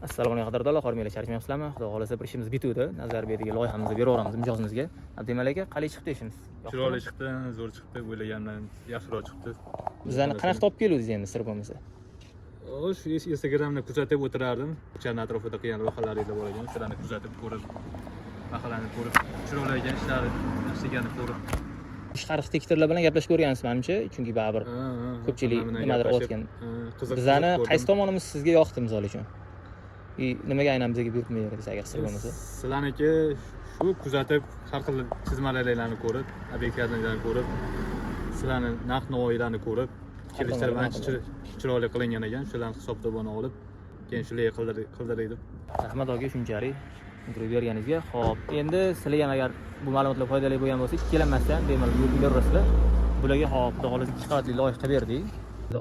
Assalomu alaykum, qadrdonlar, hormanglar, charchamayapsizlarmi? Xudo xohlasa, bir ishimiz bituvdi. Nazarbekdagi loyihamizni beraveramiz mijozimizga. Abdumalik aka, qalay chiqdi ishimiz? Yoqdimi? Chiroyli chiqdi, zo'r chiqdi, o'ylagandan yaxshiroq chiqdi. Bizlarni qanaqa topib keluvdingiz endi, sir bo'lmasa? Shu Instagramni kuzatib o'tirardim. Ko'chani atrofida qilgan loyihalaringlar bor ekan, shularni kuzatib ko'rib, mahallani ko'rib, chiroyli ekan ishlari, yaxshi ekanini ko'rib. Boshqa arxitektorlar bilan gaplashib ko'rgansiz, manimcha, chunki baribir Ha, ko'pchilik hamma bilan nimadir gaplashib, olayotgan. ha, qiziq Bizani qiziq qaysi ko'rdim. tomonimiz sizga yoqdi, misol uchun? И nimaga aynan bizga buyurtma berdingiz, agar sir bo'lmasa? Sizlarniki shu kuzatib, har xil chizmalarni ko'rib, obyektlarni ko'rib, sizlarni narx navoiylarni ko'rib, kelishtirib, tomonlama. Ancha chiroyli qilingan ekan, shularni hisob kitobini olib, keyin shularga qildirdik deb. Rahmat, aka, shunchalik intervyu berganingizga. Xo'p, endi sizlarga ham agar bu ma'lumotlar foydali bo'lgan bo'lsa, ikkilanmasdan bemalol buyurtma beraverasizlar. Bularga hop, xudo xohlasa, ikki qavatli loyiha qilib berdik.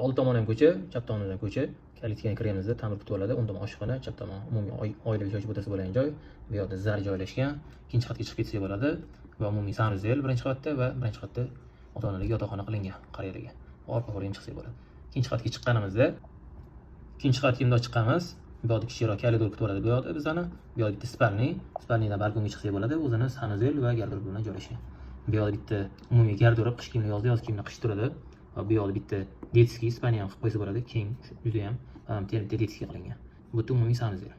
Old tomoni ham ko'cha, chap tomonidan ko'cha. Калитка ga kirganimizda ta'mir kutib oladi. O'ng tomon oshxona, chap tomon umumiy oilaviy shoshib o'tirsa bo'ladigan joy. Bu yoqda zal joylashgan. Ikkinchi qavatga chiqib ketsak bo'ladi va umumiy санузел birinchi qavatda va birinchi qavatda ota-onalarga yotoqxona qilingan qariyalarga. Orqa ham chiqsak bo'ladi. Ikkinchi qavatga chiqqanimizda, ikkinchi qavatga bundoq chiqamiz. Bu yoqda kichikroq koridor kutib oladi bu yoqda bizani. Bu yoqda bitta спальный, спальный dan balkonga chiqsak bo'ladi. O'zini санузел va garderob bilan joylashgan. Bu yoqda bitta umumiy garderob, qish kiyimlar yozda, yoz kiyimlar qish turadi. Va bu yoqda bitta детский спальный ham qilib qo'ysa bo'ladi. Keng juda ham, bitta детский qilingan. Bu yerda umumiy санузел.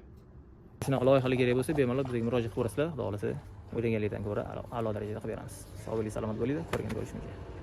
Shunaqa loyihalar kerak bo'lsa, bemalol bizga murojaat qilaverasizlar. Xudo xohlasa, o'ylaganlikdan ko'ra a'lo darajada qilib beramiz. Sog' bo'ling, salomat bo'linglar. Ko'rgan ko'rishguncha.